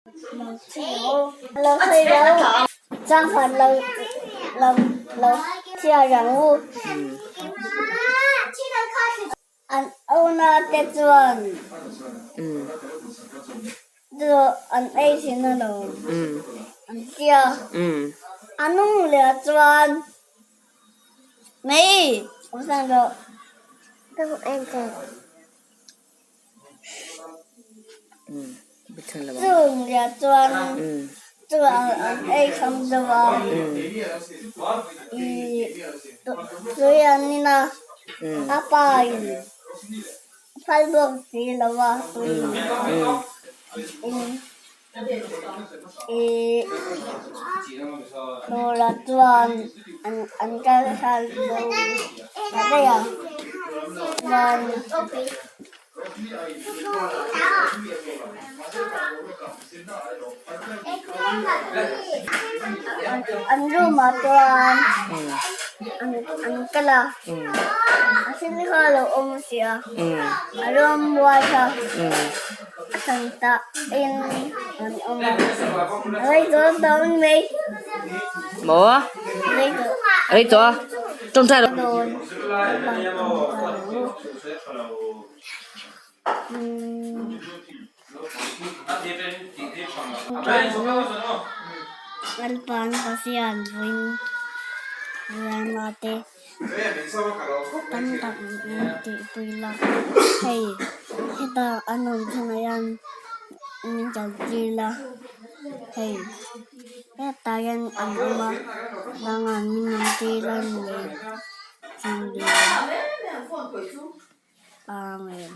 Lo sawi lo, changkhan lo lo lo chhiar ang u. An owner te chuan chu an ei thin a lo an tia. A nung leh chuan mai awm san rawh. Chung lia chuan chu an ei kham deuh a, ih tui an in a, a pa in phal bawk si lo a tui in ih tura chuan an kal nghal deuh ta daih a chuan. An room ah chuan an kal a, a thil kha a lo awm sia, a rawng mual kha a thlan tah in an awm a, a rei tawh dawn mai. Maw? Rei tawh. Rei tawh a? Tawngtai rawh. Dawn. Lalpa'n Pathian vawiin Rama te tam tak min tihpui la, hei heta an awm chhungah hian min kaltir la, hei hetah hian an awm a, dangah min awmtir la ni ngei. Amen.